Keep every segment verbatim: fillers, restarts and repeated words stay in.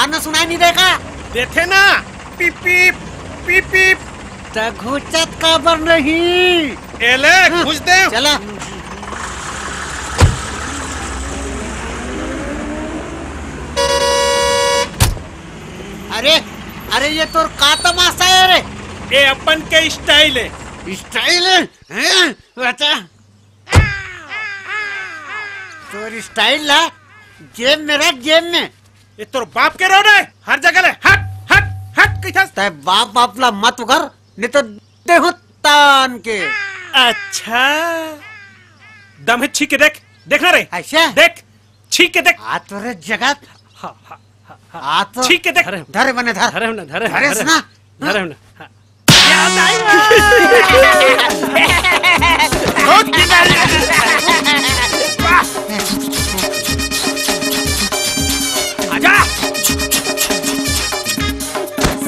गाना सुनाई नहीं देगा? देथे ना, पिप पिप, पिप पिप। त घुचत काबर नहीं? एले, हाँ, घुस दे। चला। अरे, अरे, ये तोर का तमाशा है रे? ए अपन के style है। Style है? हैं? बता। तोर style ला जेब में रख, जेब में। ये तोर बाप के road है, हर जगह ले। हट, हट, हट, कइथस? तै बाप, बाप ला मत उघर, नहीं तो देहूं तान के। अच्छा, दम है, छींक के देख, देख ना रे। अच्छा? देख, छींक के देख। आ तो रे जगत। हाँ, हाँ, हाँ, हाँ। आ तो छींक के देख। धरे, धरे बने धर। धरे ना, धरे, धरे धरे। ना। धरे ना। हाँ। आजा।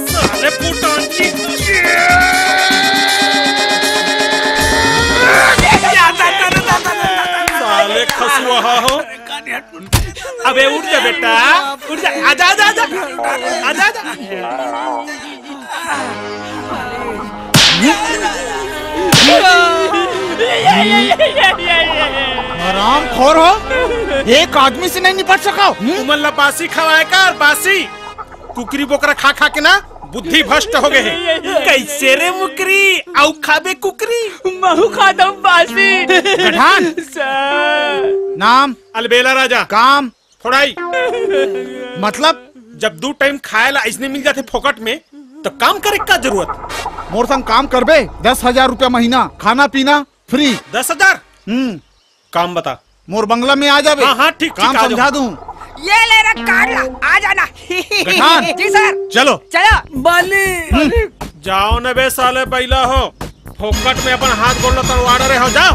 साले पुटान की। साले खसुआ हो। अबे उठ जा बेटा, उठ जा, आजा, आजा, आजा, आजा, आजा। हरामखोर हो, एक आदमी से नहीं निपट सका। हम्म? तुमन ला बासी खवाए कर, बासी। कुकरी बोकरा खा खा के ना बुद्धि भ्रष्ट हो गए है। कैसे रे मुकरी, आउ खाबे कुकरी? महू खादम बासी। गठान। सर। नाम? अलबेला राजा। काम? फोड़ाई। मतलब? जब दू टाइम खाए ला अइसने मिल जाथे फोकट में, तो काम करे का जरूरत? मोर संग काम करबे, दस हजार रुपया महीना, खाना पीना free। दस हजार? हम्म। काम बता। मोर बंगला में आ जाबे। हाँ, हाँ, ठीक, ठीक, काम आ जाऊँ। समझा दूँ। ये ले रे card ला, आ जाना। गठान। जी सर। चलो। चलो। बली। हम्म। जाओ न बे साले बैला हो, फोकट में अपन हाथ गोड़ ला तड़वा रहे हो, जाओ।